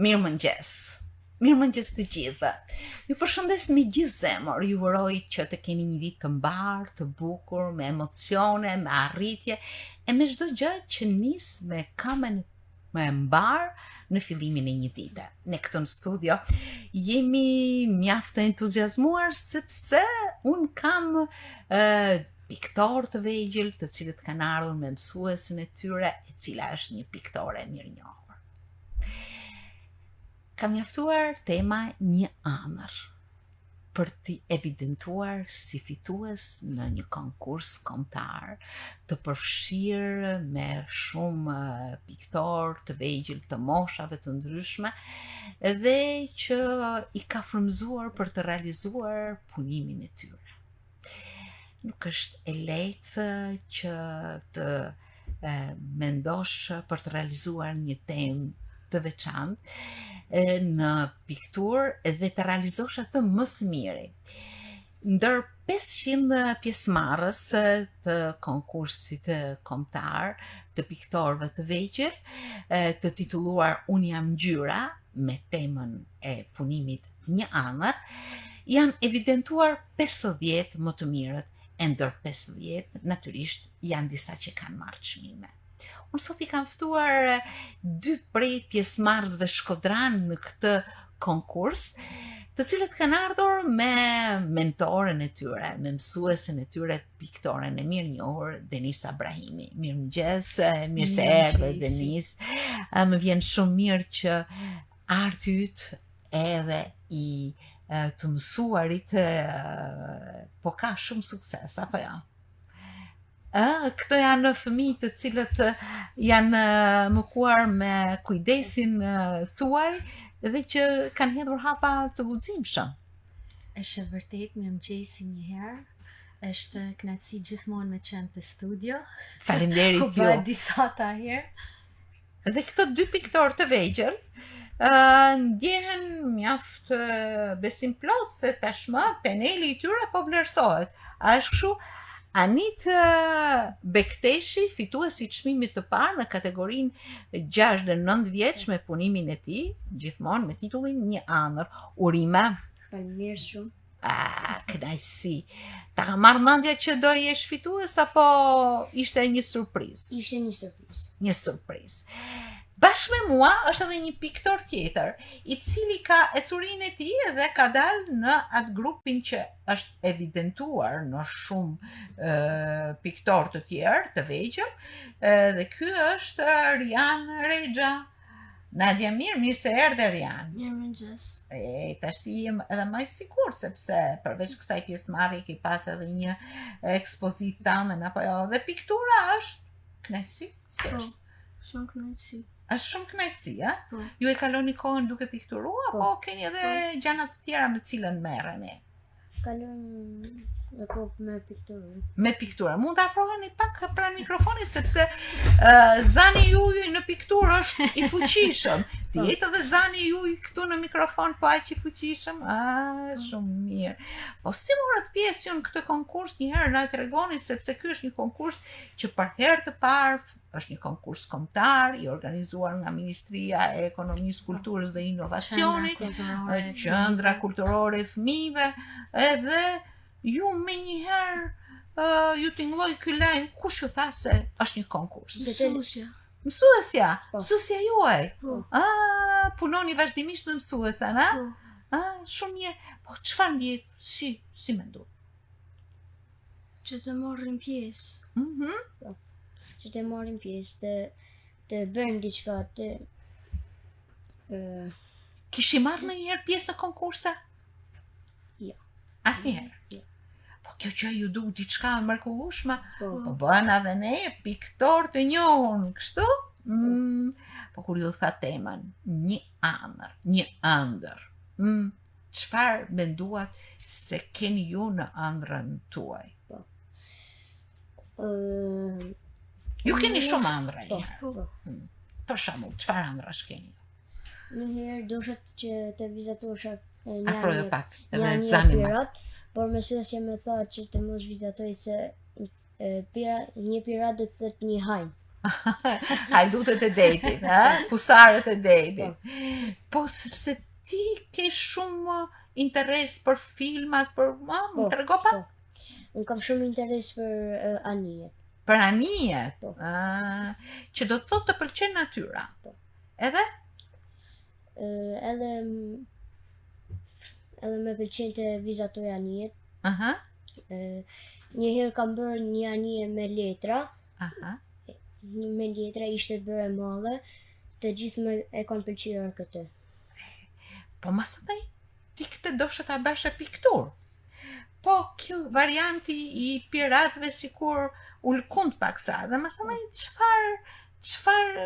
Mirëmëngjes. Mirëmëngjes të gjithëve. Ju përshëndes me gjithë zemër. Ju uroj që të keni një ditë të mbarë, të bukur, me emocione, me arritje e me çdo gjë që nis me këmbën më e mbarë në fillimin e një dite. Ne këtu në studio jemi mjaft të entuziazmuar sepse unë kam ë piktorë të vegjël, të cilët kanë ardhur me mësuesen e tyre, e cila është një piktore e mirënjohur. Ka mjaftuar tema një ëndërr për t'i evidentuar si fitues në një konkurs kombëtar të përfshirë me shumë piktorë të vegjël të moshave të ndryshme dhe që i ka frymëzuar për të realizuar punimin e tyre. Nuk është e lehtë që të e, mendosh për të realizuar një temë të veçantë në pikturë dhe të realizosh atë më së miri. Ndër 500 pjesëmarrës të konkursit kombëtar të piktorëve të vegjël, të titulluar Unë jam ngjyra me temën e punimit një ëndërr, janë evidentuar 50 më të mirët, e ndër 50 natyrisht janë disa që kanë marrë çmime. Unë sot i kam ftuar dy prej pjesëmarrësve shkodranë në këtë konkurs, të cilët kanë ardhur me mentoren e tyre, me mësuesen e tyre, piktoren e mirënjohur Denisa Brahimi. Mirëmëngjes, mirë se erdhe Denis. Më vjen shumë mirë që arti yt edhe i të mësuarit po ka shumë sukses, apo jo? Ë, këto janë fëmijë të cilët janë mëkuar me kujdesin tuaj dhe që kanë hedhur hapa të guximshëm. Është e vërtetë, mirëmëngjesi një herë. Është kënaqësi gjithmonë me qenë te studio. Faleminderit ju. U bë disa ta herë. Dhe këto dy piktorë të vegjël, uh, ndjehen mjaft besimplotë se tashmë peneli i tyre po vlerësohet. A është kështu? Anit Bekteshi, fitues i çmimit të parë në kategorinë 6 dhe 9 vjeç me punimin e tij, gjithmonë me titullin Një ëndërr. Urime. Faleminderit shumë. Ah, kënaqësi. Ta ka marrë mendja që do jesh fitues apo ishte një surprizë? Ishte një surprizë. Një surprizë. Bashkë me mua është edhe një piktor tjetër, i cili ka ecurinë e tij dhe ka dalë në atë grupin që është evidentuar në shumë e, piktorë të tjerë të vegjël, dhe ky është Rian Rexha. Nadja mirë, mirë se erdhe Rian. Mirëmëngjes. E, tashti jem edhe më i sigurt, sepse përveç kësaj pjesëmarrje ke pas edhe një ekspozitë tënden, apo jo, dhe piktura është kënaqësi, si po, është? Shumë kënaqësi. Është shumë kënaqësi, a? Po. Ju e kaloni kohën duke pikturuar, po. apo keni edhe po. gjëra të tjera me të cilën merreni? Kalojmë në kohë me pikturë. Me pikturë. Mund të afroheni pak pranë mikrofonit sepse uh, zani juaj në pikturë është i fuqishëm. Të po. jetë edhe zani juaj këtu në mikrofon po aq i fuqishëm. Ah, po. shumë mirë. Po si morët pjesë ju në këtë konkurs një herë na tregoni sepse ky është një konkurs që për herë të parë Është një konkurs kombëtar i organizuar nga Ministria e Ekonomisë, Kulturës dhe Inovacionit, Qendra Kulturore e Fëmijëve, edhe ju menjëherë uh, ju tingëlloi ky lajm, kush ju tha se është një konkurs? Mësuesja. Mësuesja, po. mësuesja juaj. Po. Ah, punoni vazhdimisht me mësuesen, a? Po. Ah, shumë mirë. Po çfarë ndjetë? Si, si menduat? Që të marrim pjesë. Mhm. Mm po. Që të marrim pjesë, të të bëjmë diçka të ë Kishit marrë ndonjëherë pjesë në konkurse? Jo. Asnjëherë. Jo. Po kjo gjë ju duk diçka e mrekullueshme. Po, po bëna dhe ne piktorë të njohur, kështu? Mm, po kur ju tha temën, një ëndërr, një ëndërr. Mm, Çfarë menduat se keni ju në ëndrrën tuaj? Po. Ë Ju keni shumë ëndrra po, një Po. Hmm. Për shembull, çfarë ëndrrash keni? Një herë dosha që të vizatosha një Afroju pak, edhe zani më. Por mësuesja më tha që të mos vizatoj se pira, një pirat do të thotë një hajn. Hajdutët e detit, ha? Kusarët e detit. Po. Po sepse ti ke shumë interes për filmat, për më, më po, trego pak? Po. Unë kam shumë interes për uh, anijet. Për anijet? Po. Uh, që do të thotë të pëlqen natyra. Po. Edhe? Uh, edhe edhe më pëlqen të vizatoj anijet. Aha. Uh, një herë kam bërë një anije me letra. Aha. Me letra ishte bërë e madhe, të gjithë më e kanë pëlqyer këtë. Po masandej, ti këtë doshe ta bësh pikturë. Po kjo varianti i piratëve sikur u lëkund paksa dhe masandej çfarë çfarë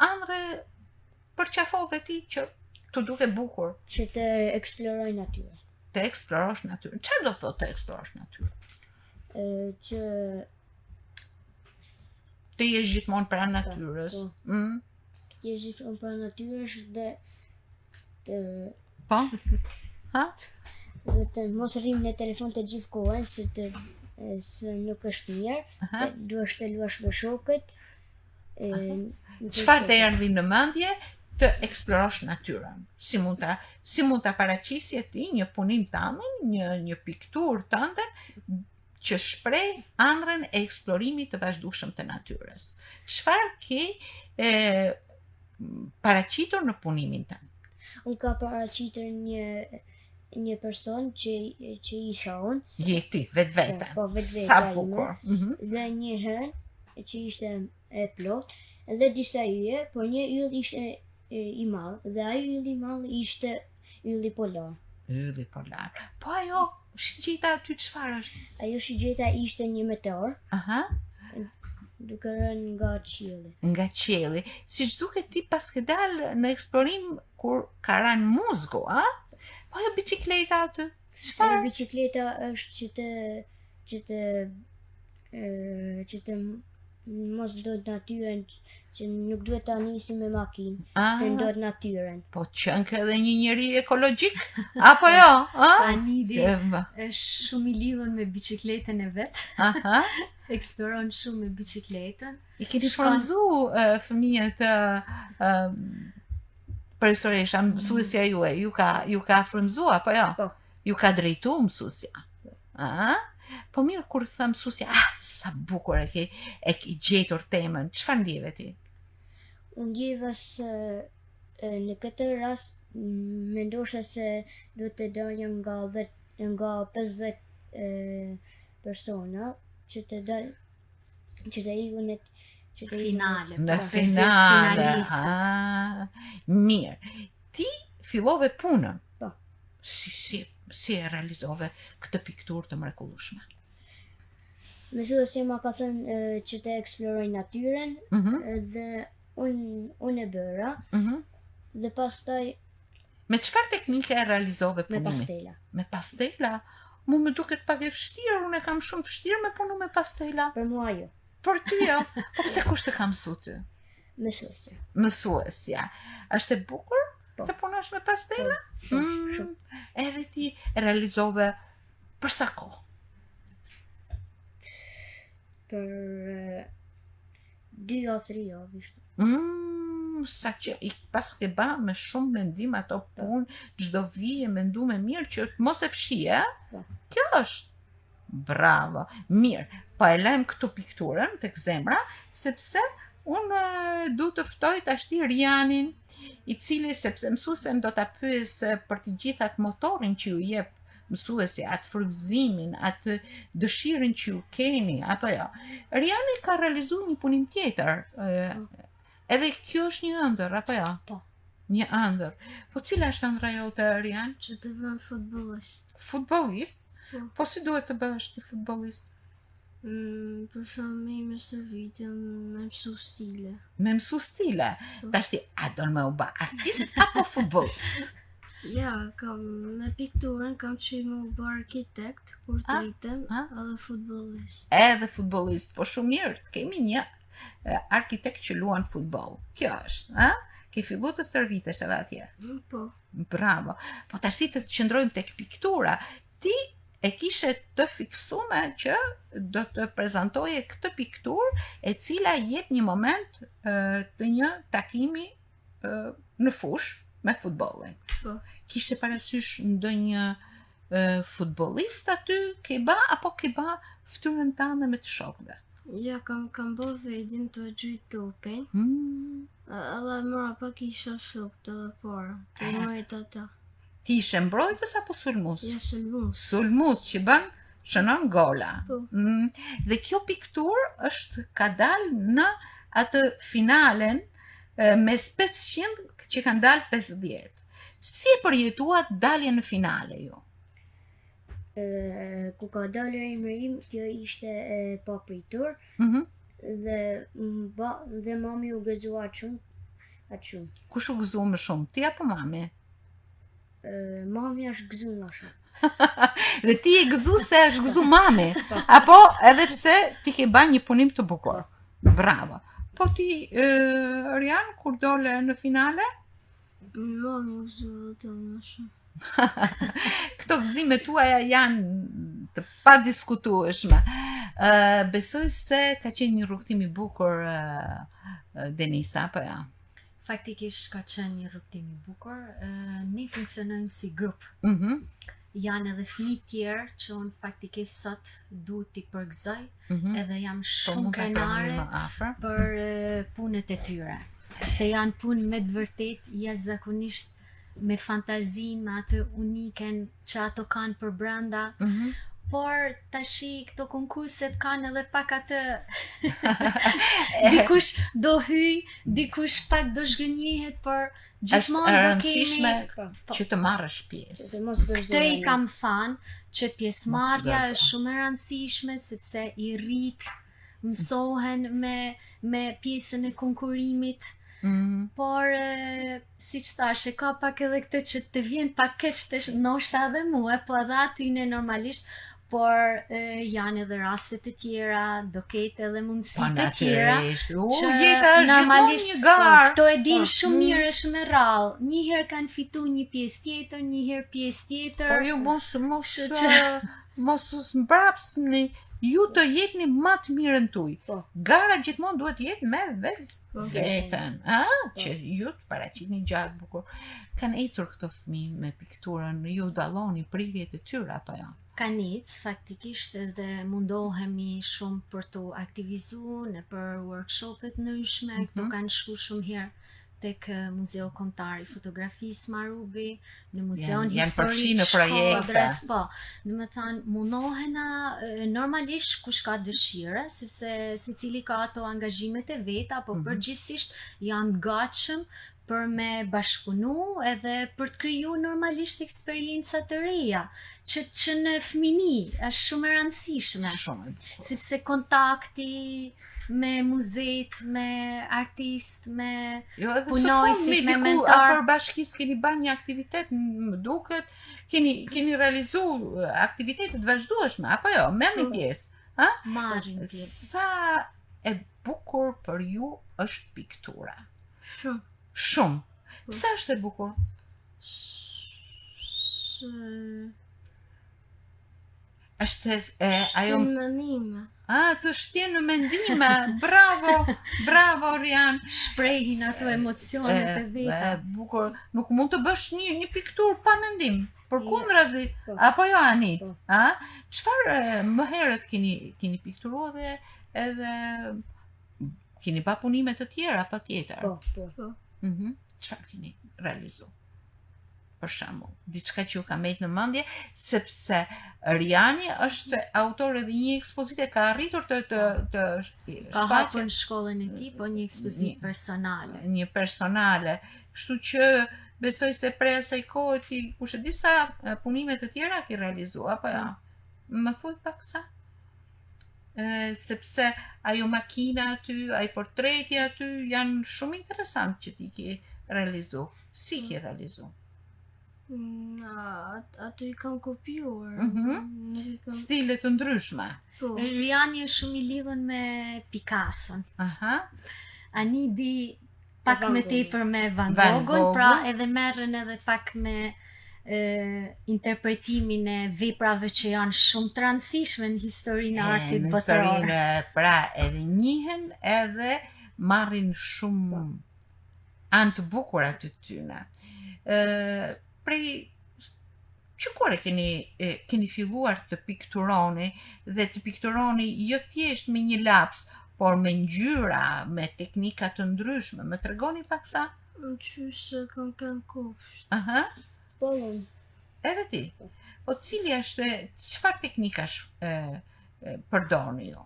ëndrre përqafove ti që t'u duk e bukur? Që të eksploroj natyrën. Të eksplorosh natyrën. Çfarë do të thotë të eksplorosh natyrën? Ë që të jesh gjithmonë pranë po, natyrës. Po. Mm. Të jesh gjithmonë pranë natyrës dhe të Po. Ha? Dhe të mos rrim në telefon të gjithë kohën se të se nuk është mirë, të duhesh të luash me shokët. Çfarë të erdhi në mendje të eksplorosh natyrën? Si mund ta si mund ta paraqisje ti një punim tëndin, një një pikturë tënden që shpreh ëndrrën e eksplorimit të vazhdueshëm të natyrës. Çfarë ke e, paraqitur në punimin tënd? Unë kam paraqitur një një person që që isha unë. Je ti vetveten. Po, po vetvetja Sa bukur. Mm -hmm. Dhe një hënë që ishte e plotë dhe disa yje, por një yll ishte i madh dhe ai yll i madh ishte ylli polar. Ylli polar. Po ajo shigjeta aty çfarë është? Ajo shigjeta ishte një meteor. Aha. Duke rënë nga qielli. Nga qielli. Siç duket ti paske dalë në eksplorim kur ka rënë muzgu, a? Po ajo biçikleta aty? Çfarë? Ajo biçikleta është që të që të që të mos ndot natyrën që nuk duhet ta nisim me makinë, ah, se ndot natyrën. Po qenke edhe një njeri ekologjik, apo jo? A? Anidi është shumë i lidhur me biçikletën e vet. Aha. Eksploron shumë me biçikletën. I keni frymëzu uh, fëmijët uh, profesoresha, mësuesja juaj, ju ka, ju ka frymëzu, apo jo? Po. Ju ka drejtu mësuesja. A? Po mirë kur tha mësuesja, ah, sa bukur e ke, e ke gjetur temën. Çfarë ndjeve ti? Unë ndjeva se në këtë rast mendosha se duhet të dalja nga 10 nga 50 e, persona që të dal që të iku në që të finale, në po, finale. Ah, mirë. Ti fillove punën. Po. Si si si e realizove këtë pikturë të mrekullueshme? Mësuesja ma ka thënë që të eksploroj natyrën mm -hmm. dhe unë un e bëra mm -hmm. dhe pastaj Me çfarë teknike e realizove punimin? Me pastela. Me pastela? Mu më duket pak e vështirë, unë e kam shumë të vështirë me punu me pastela. Për mua jo. Për ty jo. Po pse kush të ka mësu ty? Mësuesja. Mësuesja. Është e bukur po. të punosh me pastela? Po, po, mm, shumë. Edhe ti realizove për sa kohë? Për dy javë, tri javë ishte. Mm, sa që i paske ba me shumë mendim ato po. punë, çdo vijë e mendume mirë që të mos e fshije, po. Kjo është Bravo. Mirë, po e lëmë këtu pikturën tek zemra, sepse unë du të ftoj tashti Rianin, i cili sepse mësuesen do ta pyes për të gjithë atë motorin që ju jep mësuesi, atë frymëzimin, atë dëshirën që ju keni, apo jo. Riani ka realizuar një punim tjetër. Po. Edhe kjo është një ëndërr, apo jo? Po. Një ëndërr. Po cila është ëndrra jote, Rian? Që të bëhem futbollist. Futbollist? Po. Po si duhet të bëhesh ti futbollist? Mm, për shumë me me stërvitjen, me mësu stile. Me mësu stile. Po. Tashti, a don me u ba artist apo futbollist? Ja, kam me pikturën kam qejf me u bë arkitekt kur të rritem, edhe futbollist. Edhe futbollist, po shumë mirë, kemi një arkitekt që luan futboll. Kjo është, ha? Ke fillu të stërvitesh edhe atje. Mm, po. Bravo. Po tashti të qëndrojmë tek piktura. Ti e kishe të fiksume që do të prezantoje këtë pikturë e cila jep një moment të një takimi në fushë me futbollin. Po. Kishe parasysh ndonjë futbollist aty ke ba apo ke ba fytyrën tënde me të shokëve? Ja, kam kam bë vedin tu gjujt topin. Mm. Edhe mora pak isha shokët edhe para, të mbrojt ata. Ti ishe mbrojtës apo sulmus? Ja, sulmus. Sulmus që bën shënon gola. Po. Mm. Dhe kjo pikturë është ka dalë në atë finalen mes 500 që kanë dalë 50. Si e përjetuat daljen në finale ju? E, ku ka dalë emri im, kjo ishte e papritur Mm -hmm. dhe ba, dhe mami u gëzua aq shumë, aq shumë. Kush u gëzu më shumë, ti apo mami? E, mami është gëzu më shumë. Dhe ti je gëzu se është gëzu mami, Po. apo edhe pse ti ke ba një punim të bukur. Bravo. Po ti, e, Rian, kur dole në finale? Mami u gëzu edhe më shumë. Këto gëzime tuaja janë të padiskutueshme. Ë besoj se ka qenë një rrugëtim i bukur ë, Denisa, apo ja? Faktikisht ka qenë një rrugëtim i bukur. Ë, ne funksionojmë si grup. Mhm. Janë edhe fëmijë tjerë që unë faktikisht sot du t'i përgëzoj, Mhm. edhe jam Po shumë mund ta thoni krenare më afër. për e, punët e tyre. Se janë punë me të vërtet jashtëzakonisht me fantazinë, me atë uniken që ato kanë për brenda, Mhm. por tashi këto konkurset kanë edhe pak atë dikush do hyj, dikush pak do zhgënjehet, por Është e gjithmonë do rëndësishme kemi Po. Po. që të marrësh Që pjesë. të mos Këtë i dorëzohemi. kam thanë që pjesëmarrja Mos të është shumë e rëndësishme sepse i rrit, mësohen me me pjesën e konkurimit, Mhm. por e, siç thash, e ka pak edhe këtë që të vjen pak keq të ndoshta edhe mua, po edhe atyne normalisht, por e, janë edhe raste të tjera, do ketë edhe mundësi Po të tjera. natyrisht. U, që jeta është gjithmonë normalisht, një garë. Po, këto e din Po. shumë Mm. mirë, është shumë e rrallë. Një herë kanë fitu një pjesë tjetër, një herë pjesë tjetër. Po ju mos mos Kështu që- ë, mos u zmbrapsni, ju të jepni më të mirën tuaj. Po. Gara gjithmonë duhet të jetë me vetë Po. veten, a? Që ju të paraqitni gjë të bukur. Kanë ecur këto fëmijë me pikturën, ju dalloni prirjet e tyre apo jo? Kanë ecë faktikisht edhe mundohemi shumë për të aktivizu në për workshopet ndryshme, këto Mhm. kanë shku shumë herë tek eh, Muzeu Kombëtar i Fotografisë Marubi, në Muzeun Janë- janë Historik përfshi në projekte. Shkodrës, po. Do të thënë mundohena eh, normalisht kush ka dëshirë, sepse secili ka ato angazhimet e veta, po Mhm. përgjithsisht janë gatshëm për me bashkëpunu edhe për të kriju normalisht eksperienca të reja, që, që në fëmini është shumë e rëndësishme, Shumë e bukur. sepse kontakti me muzet, me artist, me Jo, edhe së punojësit fundmi me diku mentor. afër bashkisë keni bërë një aktivitet, më duket, keni keni realizuar aktivitete të vazhdueshme apo jo? Merrni Po. pjesë. marrin pjesë. Sa e bukur për ju është piktura. Shumë. Shumë. Po. Pse është e bukur? S- Është e, ajo Shtin mendime. a të shtjen në mendime. Bravo, bravo Rian. Shprehin ato emocionet e E, veta. e bukur. Nuk mund të bësh një një pikturë pa mendim. Përkundrazi, Po. apo jo Anit? Po. A? Çfarë e, më herët keni keni pikturuar dhe edhe keni pa punime të tjera patjetër. Po, po. Mhm. Çfarë keni realizu? Për shembull, diçka që ju ka mbet në mendje, sepse Riani është autor edhe një ekspozite ka arritur të të të Ka shfaqe hapur në shkollën e tij, po një ekspozitë Një- personale. një personale. Kështu që besoj se prej asaj kohe ti kush e di sa e, punime të tjera ke realizuar apo jo? Më thuaj pak sa? E, sepse ajo makina aty, ai portreti aty janë shumë interesant që ti ke realizu. Si ke realizu? Mm, at- ato i kam kopjuar. Mhm. Nuk i kam... Stile të ndryshme. Po. Riani është shumë i lidhur me Picasso. Aha. Anidi pak Van më Gogh. tepër me Van Van Goghun, pra Goghun. edhe merren edhe pak me e, interpretimin e veprave që janë shumë të rëndësishme në historinë e artit në botëror. historinë, pra edhe njihen edhe marrin shumë anë të bukura të tyne. Ë prej që kur e keni e, keni filluar të pikturoni dhe të pikturoni jo thjesht me një laps, por me ngjyra, me teknika të ndryshme. Më tregoni paksa? Unë qysh se kam kënë kopsht. Aha, Po unë, edhe ti. Po cili është, çfarë teknikash e, e, përdorni ju?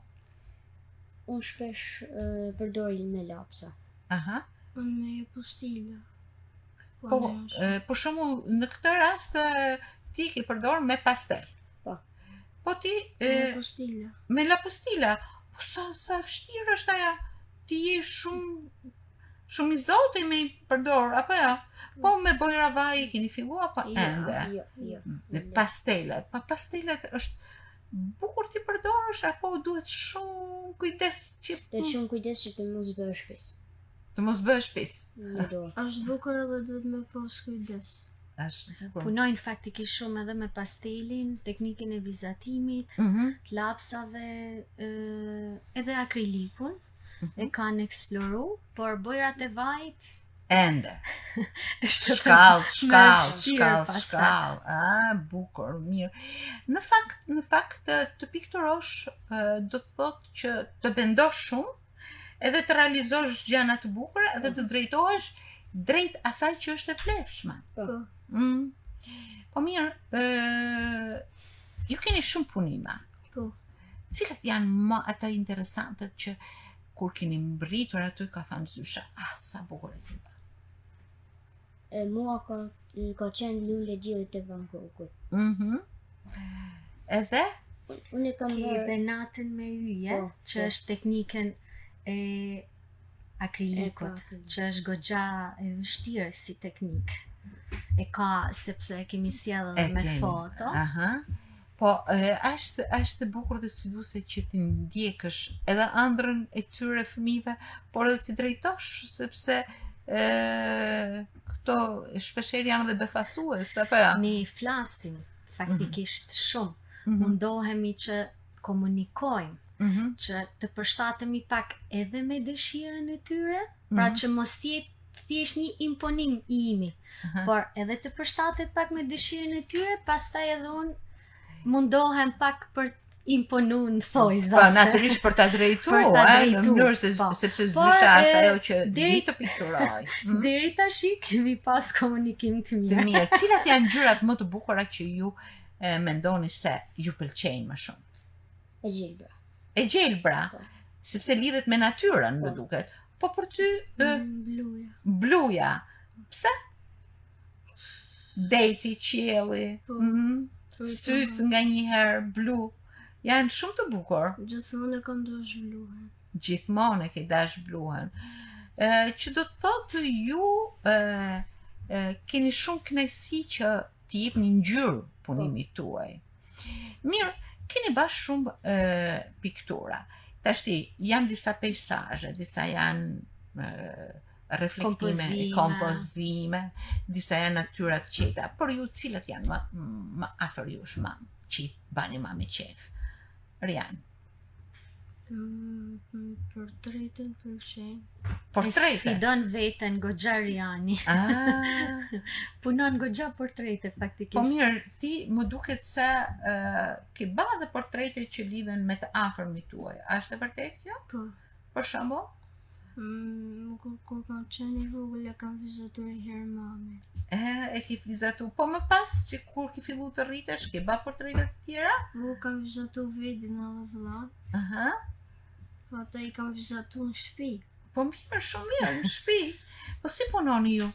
unë shpesh e, përdori me lapsa. Aha. Unë me postila. Po, ne është. e, për shembull, në këtë rast e, ti ke përdor me pastel. Po. Po ti e, Me postila. me la pastila. Po sa sa e vështirë është ajo. Ti je shumë shumë i zoti me i përdor, apo jo? Po me bojra vaji keni filluar apo Jo, ende? Jo, jo. Dhe pastelat, pa pastelat është bukur ti përdorësh apo duhet shumë kujdes që Duhet shumë kujdes që të mos bëhesh pis. të mos bëhesh pis. Në dorë. Është bukur edhe duhet me pas kujdes. Është bukur. Punojnë faktikisht shumë edhe me pastelin, teknikën e vizatimit, Mhm. të lapsave, ë, edhe akrilikun Mhm. e kanë eksploru, por bojrat e vajit Ende. është Shkall, shkall, vështirë shkall, pastaj. shkall. Ah, bukur, mirë. Në fakt, në fakt të, të pikturosh ë, do të thotë që të bendosh shumë, edhe të realizosh gjëra të bukura, edhe të drejtohesh drejt asaj që është e vlefshme. Po. Po. Mm. Po mirë, ë ju keni shumë punime. Po. Cilat janë më ato interesantet që kur keni mbritur aty ka thënë zysha, ah sa bukur e ke bërë. E, mua ka, ka qenë lule diellit të Van Goghut. Mhm. Edhe Unë e kam Ke bërë edhe natën me yje, Po, që po. është teknikën e akrilikut, E, po, akrilik. që është goxha e vështirë si teknik. E ka sepse e kemi sjellë E edhe me keni. foto. Aha. Po, e, është është e bukur dhe sfiduese që ti ndjekësh edhe ëndrrën e tyre fëmijëve, por edhe ti drejtosh sepse ë këto shpeshherë janë edhe befasues, apo jo? Ne flasim faktikisht shumë, Mhm, mundohemi që komunikojmë, mhm, që të përshtatemi pak edhe me dëshirën e tyre, pra mhm, që mos jetë thjesht një imponim i imi, aha. por edhe të përshtatet pak me dëshirën e tyre, pastaj edhe unë mundohem pak për të imponu në thojza. Po, se- natyrisht për ta drejtuar, Për ta ë, në drejtu, mënyrë se po. sepse Por, zysha është e, ajo që di deri- të pikturoj. Mm, Deri tash kemi pas komunikim të Të mirë. mirë. Cilat janë ngjyrat më të bukura që ju e, mendoni se ju pëlqejnë më shumë? e gjelbra. E gjelbra, Po. sepse lidhet me natyrën, më Po. duket. Po për ty e, Mm, Bluja. bluja. Pse? Deti, qielli, Po. mm, Për syt të- nga një herë blu. Janë shumë të bukur. Gjithmonë e kam dash bluhen. Gjithmonë e ke dash bluhen. Ë që do të thotë ju ë ë, keni shumë kënaqësi që t'i jepni ngjyrë punimit tuaj. Mirë, keni bashkë shumë ë piktura. Tashti janë disa peisazhe, disa janë ë reflektime, Kompozime. kompozime, disa janë natyra të qeta, por ju cilat janë më më afër jush më që i bani më me qejf. Rian, Mm, mm, Portretin pëlqejnë. E portrete. sfidon veten goxha Riani. Ah, Punon goxha portrete faktikisht. po mirë, ti më duket se uh, ke ba dhe portrete që lidhen me të afërmit tuaj. A është e vërtetë kjo? Po. Për shembull? Mm, kur, kur kam qenë i vogël e kam vizatuar një herë mami. E, e ke vizatu. Po më pas që kur ke fillu të rritesh, ke ba portrete të tjera? Mu kam vizatu vedin edhe vëllan, Aha. po ata i kam vizatu në shtëpi. Po mirë, shumë mirë, në shtëpi. Po si punoni ju?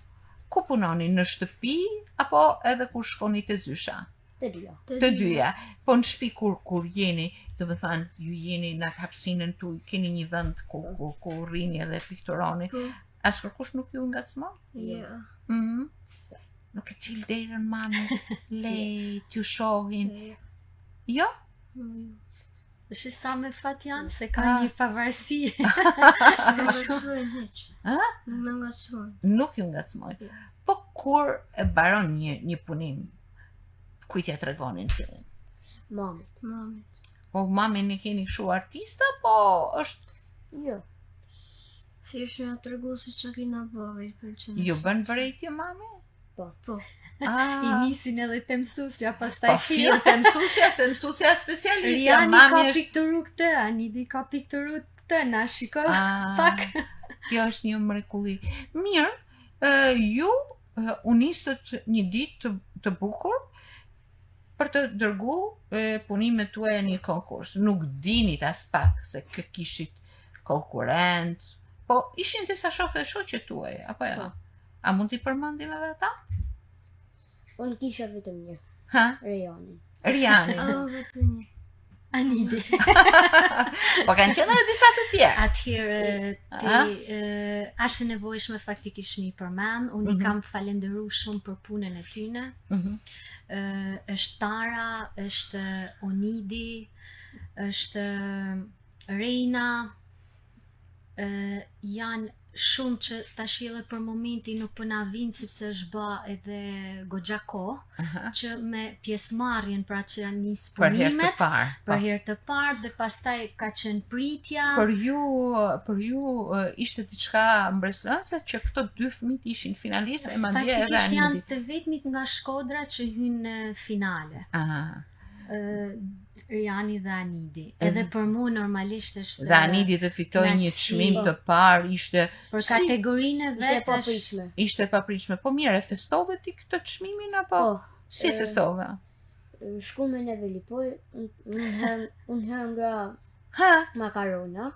Ku punoni? Në shtëpi apo edhe kur shkoni te zysha? Të dyja. Të dyja. Po në shtëpi kur kur jeni, do të thënë, ju jeni në atë hapësinën tuaj, keni një vend ku ku ku rrini edhe pikturoni. Po, As kërkush nuk ju ngacmon? ja. Mhm. Nuk e qil derën mami, le t'ju shohin. Ja. Jo? Po, jo. Është sa me fat janë se ka Ah. një pavarësi. Nuk ngacmojnë hiç. A? Nuk na ngacmojnë. Nuk ju ngacmoj. Jo. Po Kur e mbaron një një punim, kujt ja tregoni në fillim? Mamit. Mamit. Po mamin e keni kështu artista, po është Jo. Thjesht me tregu se që kina bë, i pëlqen. ju bën vërejtje mami? Po. Po. Ah, I nisin edhe te mësusja, pastaj po fill te mësusja, se mësusja specialistja, Riani mami ka është pikturu këtë, Anidi ka pikturu këtë, na shiko Ah, pak. Kjo është një mrekulli. Mirë, ë, ju ë, u nisët një ditë të, të bukur për të dërgu e, punimet tuaja në një konkurs. Nuk dinit as pak se kë kishit konkurrent, po ishin disa shokë dhe shoqe tuaja, apo jo? Po. A mund t'i përmendim edhe ata? Unë kisha vetëm një, Ha, Rianin. Rianin. Edhe vetëm një. Anidi. po kanë qenë edhe disa të tjerë. Atëherë ti A? e, është e nevojshme faktikisht mi përmend, unë Mhm. i kam falenderu shumë për punën e tyne. Mhm. Ë, është Tara, është Onidi, është Reina, ë, janë shumë që tash edhe për momentin nuk po na vinë sepse është bë edhe goxha kohë Aha. që me pjesëmarrjen pra që janë nis Për herë të punimet parë. Po. për herë të parë dhe pastaj ka qenë pritja. Për ju, për ju e, ishte diçka mbresëlënëse që këto dy fëmijë ishin finalistë e madje edhe Faktikisht janë Anidi. të vetmit nga Shkodra që hynë në finale. Ah, Ë Riani dhe Anidi. Edhe për mua normalisht është dhe Anidi të fitoi një Kënaqësi. çmim të parë, ishte për si- kategorinë e Ishte e vet është papritshme. ishte e papritshme. Po mirë, e festove ti këtë çmimin apo Po, si e e, festove? shku me në Velipoj, unë unë hën- unë hëngra Ha, makarona.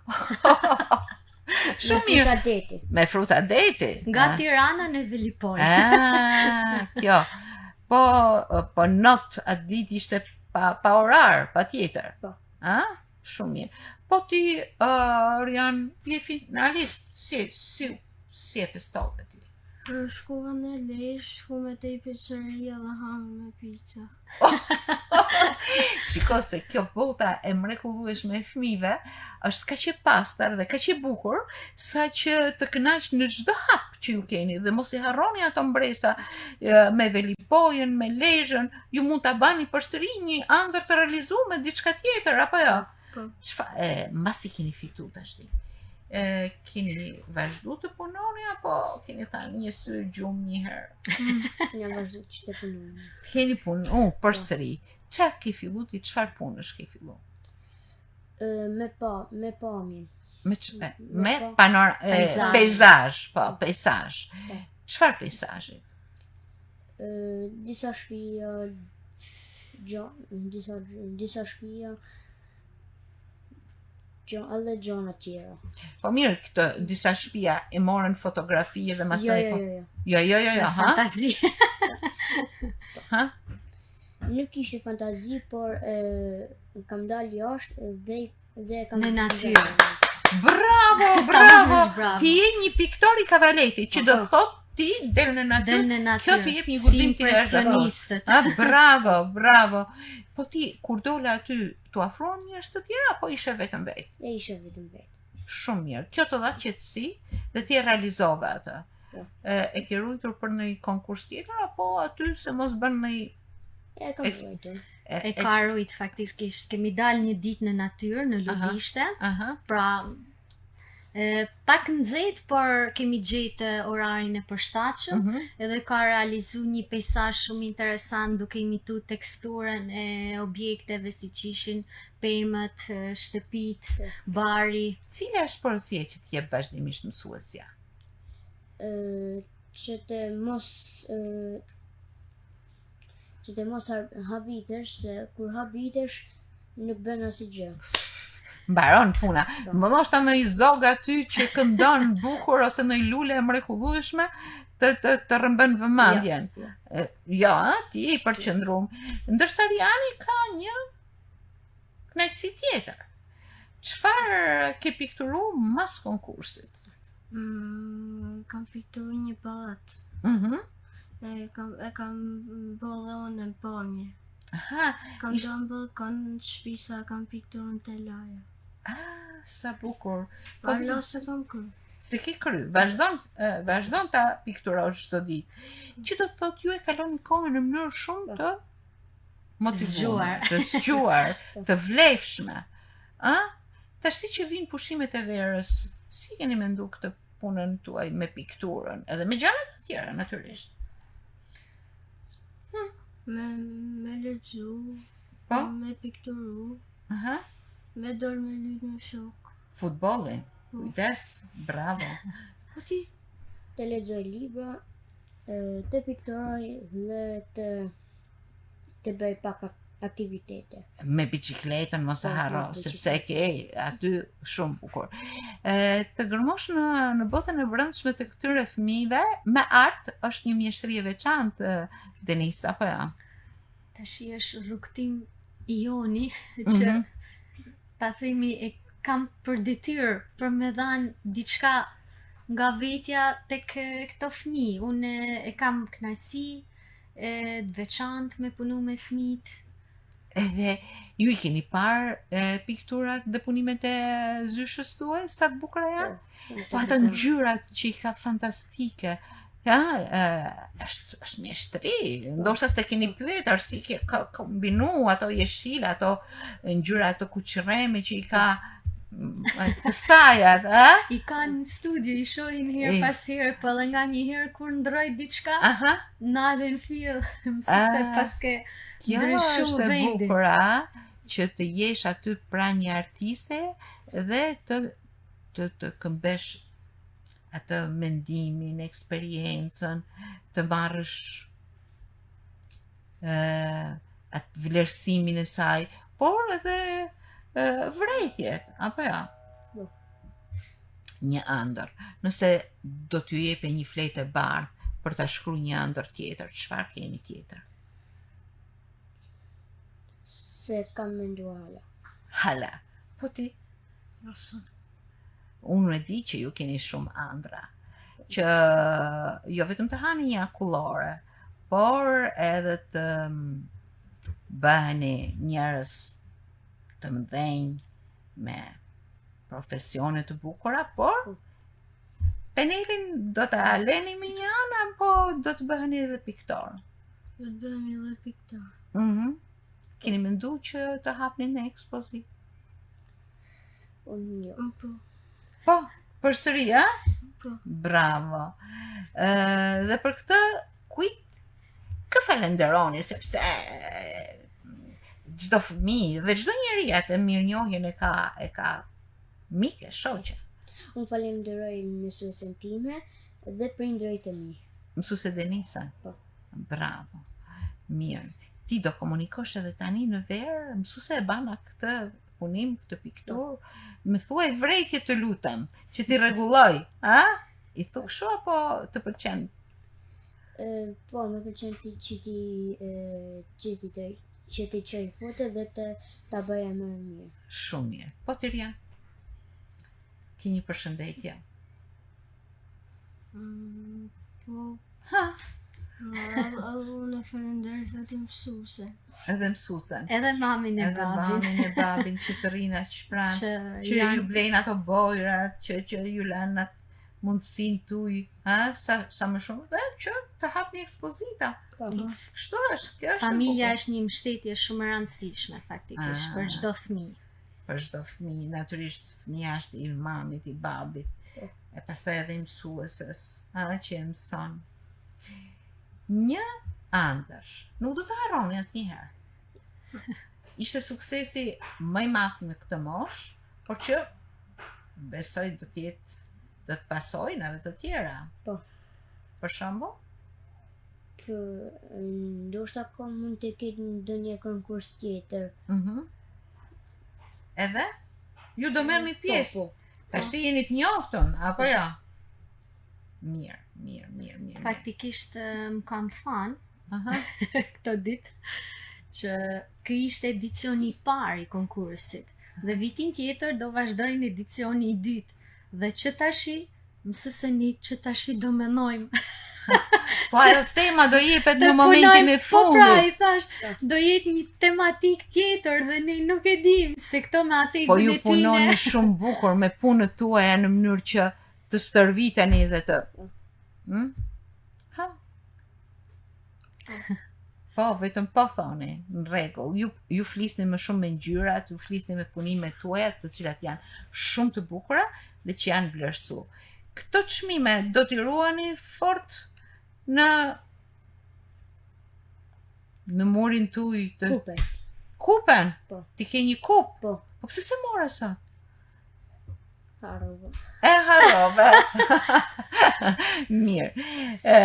shumë me mirë. fruta deti. Me fruta deti. nga Ah. Tirana në Velipoj. Ah, kjo. Po, po not atë ditë ishte pa, pa orar, pa tjetër. Po. A? Shumë mirë. Po ti, uh, Rian, je finalist, si, si, si e festove ti? Shkova në Lezhë, shku me te i pizzeria dhe hamë me pizza. Shiko se kjo bota e mrekullueshme e fëmijëve është kaq e pastër dhe kaq e bukur sa që të kënaq në çdo hap që ju keni dhe mos i harroni ato mbresa e, me Velipojën, me Lezhën, ju mund ta bani përsëri një ëndër të realizuar me diçka tjetër apo jo? Po. Çfarë e, mbasi keni fitu tashti? E, keni vazhdu të punoni apo keni thënë një sy gjumë një herë? Një vazhdu që të punojnë. Keni punu përsëri. Qa ke fillu ti, çfarë punësh ke fillu? Ë, Me pa, me pamjen. Me ç- me, Me me pa- panora, e, Peizazh. peizazh, po, peizazh. Po. Çfarë peizazhi? Ë, disa shtëpia, gjo, disa disa shtëpia, gjo, edhe gjona tjera. Po mirë, këtë disa shtëpia e morën fotografi dhe Jo, mastaj jo, po. jo, jo. Jo, jo, jo, jo, Me ha? fantazi. Ha? Nuk ishte fantazi, por e, kam dalë jashtë dhe dhe kam Në natyrë. Bravo, bravo. Tamam, bravo. Ti je një piktor i kavaletit, që do të thotë ti del në Del natyrë. në natyrë. Kjo të jep një Si guxim të jashtëzakonshëm. impresionistët. Ah, bravo, bravo. Po ti kur dole aty, tu afruan njerëz të tjerë apo ishe vetëm vetë? E isha vetëm vetë. Shumë mirë. Kjo të dha qetësi dhe ti e realizove atë. Po. E, e ke ruajtur për në një konkurs tjetër apo aty se mos bën në një E kam Eks- ruajtur. e, E ka rujt faktikisht kemi dalë një ditë në natyrë, në Aha. lulishte, Aha. pra e, pak nxehtë, por kemi gjetë orarin e përshtatshëm. Mhm. Edhe ka realizu një peizazh shumë interesant duke imitu teksturën e objekteve siç ishin pemët, e, shtëpitë, Po. bari. Cila është porosia që të jep vazhdimisht mësuesja? Ë, që të mos ë, që të mos har- habitesh se kur habitesh nuk bën asgjë. gjë. Mbaron puna. Po. Më ndoshta ndonjë zog aty që këndon bukur ose ndonjë lule e mrekullueshme të të të rrëmben vëmendjen. Jo, jo. E, Jo, a, ti je i përqendruar. Ndërsa Riani ka një kënaqësi tjetër. Çfarë ke pikturu mas konkursit? Mm, kam pikturu një pallat. Mhm. E kam e kam bë dhe unë në pamje. Aha, Kam Ishte- dalë në balkon në shtëpi sa kam pikturu në telaja. ah, sa bukur. Po hala se kam kry. S'e ke kry, vazhdon, vazhdon ta pikturosh çdo ditë. Që do të thotë ju e kaloni kohën në mënyrë shumë të motivuar, të zgjuar, të vlefshme. Ë? Tashti që vijnë pushimet e verës, si keni mendu këtë punën tuaj me pikturën, edhe me gjëra të tjera natyrisht. Hm. Me me lexu, po? me pikturu. Aha. Me dal me lujt me shok. Futbollin. Po. Kujdes, bravo. Po ti të lexoj libra, të pikturoj dhe të të bëj pak aktivitete. Me biçikletën mos e po, harro, sepse e ke aty shumë bukur. E, të gërmosh në në botën e brendshme të këtyre fëmijëve me art është një mjeshtri e veçantë, Denis, apo jo? Tashi është rrugëtim i joni që mm -hmm. ta themi e kam për detyrë për me dhanë diçka nga vetja tek këto fëmijë. Unë e kam kënaqësi e të veçantë me punu me fëmijët. Edhe ju i keni parë e, pikturat dhe punimet e zyshës tuaj, sa të bukura janë? Po, po ato ngjyrat që i ka fantastike. Ja, e, është është mjeshtri. Ndoshta s'e keni pyetur si ke ka kombinu ato jeshile, ato ngjyra të kuqërreme që i ka të sajat, a? I ka në studio, i shohin herë pas here, po edhe nga një herë kur ndroj diçka, Aha. nalen fill, mëse se paske ndryshu vendin. Kjo është e bukur, a? Që të jesh aty pranë një artiste dhe të të të këmbesh atë mendimin, eksperiencën, të marrësh ë atë vlerësimin e saj, por edhe vërejtjet, apo jo? Po. Një ëndërr. Nëse do t'ju jepej një fletë e bardhë për ta shkruar një ëndërr tjetër, çfarë keni tjetër? S'e kam menduar hala. Hala. Po ti? Asë. Unë e di që ju keni shumë ëndrra, që jo vetëm të hani një akullore, por edhe të bëheni njerëz të mëdhenj me profesione të bukura, por penelin do ta leni më një anë apo do të bëheni edhe piktor? Do të bëhemi edhe piktor. Mhm. Mm Keni mendu që të hapni një ekspozitë? Unë jo. Po. Po, përsëri, a? Po. Bravo. Ë dhe për këtë kujt kë falenderoni sepse çdo fëmijë dhe çdo njeri atë mirënjohjen e ka e ka mike, shoqe. Unë falenderoj mësuesen time dhe prindërit e mi. Mësuese Denisa. Po. Bravo. Mirë. Ti do komunikosh edhe tani në verë, mësuese e bana këtë punim, këtë pikturë, më thuaj vërejtje të lutem, që t'i rregulloj, a? I thu kështu apo të pëlqen? E, po, më pëlqen ti që ti e, që ti të që t'i çoj foto dhe të ta bëja më mirë. Shumë mirë. Po ti Ria? Ti një përshëndetje. Mm, po. Ha. Unë e falenderoj vetëm mësuesen. Edhe mësuesen. Edhe mamin e babin. Edhe mamin e babin që të rrinë aq pranë, që, që janë... ju blejnë ato bojrat, që që ju lanë atë mundësinë tuj, ha, sa sa më shumë dhe që të hapni ekspozita. Po. Kështu është, kjo është. Familja është një mbështetje shumë e rëndësishme faktikisht ah. për çdo fëmijë. Për çdo fëmijë, natyrisht fëmija është i mamit, i babit. Po. E pastaj edhe i mësueses, ha, që e mëson. Një ëndërr. Nuk do ta harroni asnjëherë. Ishte suksesi më i madh në këtë moshë, por që besoj do të jetë do të pasojnë edhe të tjera. Po. Për shembull? Po, ndoshta ka mund të ketë ndonjë konkurs tjetër. Mhm. Mm edhe ju do merrni po, pjesë. Po, po. Tashti jeni të njoftun, apo jo? Mirë, mirë, mirë, mirë. Faktikisht më kanë thanë këto ditë që ky ishte edicioni i parë i konkursit dhe vitin tjetër do vazhdojnë edicioni i dytë dhe që tashi mësë një që tashi do menojmë Po ajo tema do jepet në momentin e po fundit. Po pra, i thash, do jetë një tematikë tjetër dhe ne nuk e dim se këto me atë Po ju punoni shumë bukur me punët tuaja në mënyrë që. të stërviteni dhe të Hm? Ha? Po, vetëm po thoni, në rregull. Ju ju flisni më shumë me ngjyrat, ju flisni me punimet tuaja, të cilat janë shumë të bukura dhe që janë vlerësu. Këto çmime do t'i ruani fort në në murin tuaj të Kupen. Kupen? Po. Ti ke një kupë? Po. Po pse s'e more sot? Harrova. E harrove. Mirë. E,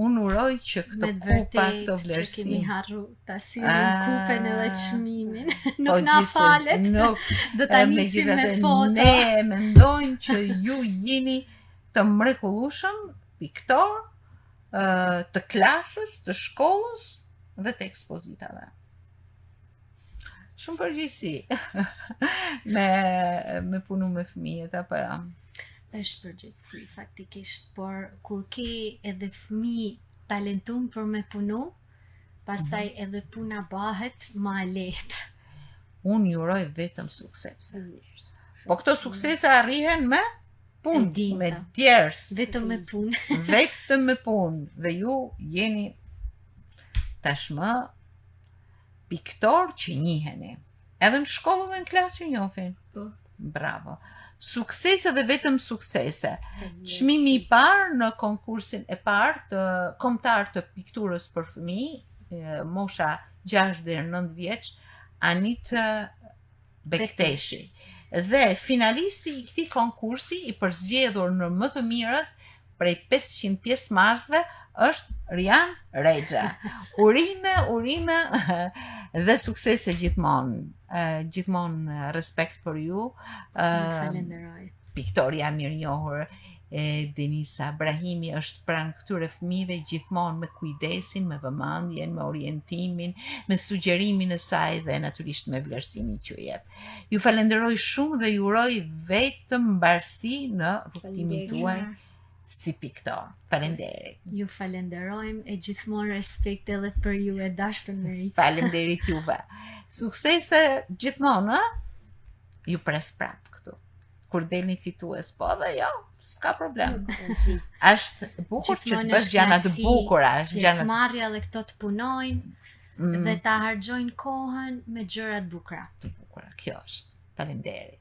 unë uroj që këto kupa, këto vlerësim. Me kemi harru ta sjellim kupen edhe çmimin. Nuk po, na falet. Nuk, Do ta nisim me foto. Ne mendojmë që ju jeni të mrekullueshëm, piktorë, të klasës, të shkollës dhe të ekspozitave. Shumë përgjegjësi me, me punu me fëmijët, apo jo? Është përgjegjësi, faktikisht, por kur ke edhe fëmijë talentum për me punu, pastaj mm -hmm. edhe puna bahet ma e lehtë. Unë ju uroj vetëm suksese. Po këto suksese arrihen me punë, me djersë. Vetëm me punë. vetëm me punë. Dhe ju jeni tashmë piktorë që njiheni. Edhe në shkollë dhe në klasë ju njohin. Po. Bravo. Suksese dhe vetëm suksese. Çmimi i parë në konkursin e parë të kombëtar të pikturës për fëmijë, mosha 6 deri 9 vjeç, Anit Bekteshi. Dhe finalisti i këtij konkursi i përzgjedhur në më të mirët prej 500 pjesëmarrësve është Rian Rexha. Urime, urime dhe suksese gjithmonë. Gjithmonë respekt për ju. Falenderoj. Piktorja e mirënjohur e Denisa Brahimi është pranë këtyre fëmijëve gjithmonë me kujdesin, me vëmendjen, me orientimin, me sugjerimin e saj dhe natyrisht me vlerësimin që jep. Ju falenderoj shumë dhe ju uroj vetëm mbarësi në rrugëtimin tuaj si piktor. Faleminderit. Ju falenderojmë e gjithmonë respekt edhe për ju e dashur Merit. Faleminderit juve. Suksese gjithmonë, ë? Ju pres prapë këtu. Kur delni fitues, po dhe jo, s'ka problem. Është bukur që të bësh gjëra të bukura, është gjëra. Pjesëmarrja dhe këto të punojnë mm. dhe ta harxhojnë kohën me gjëra të bukura. Të bukura, kjo është. Faleminderit.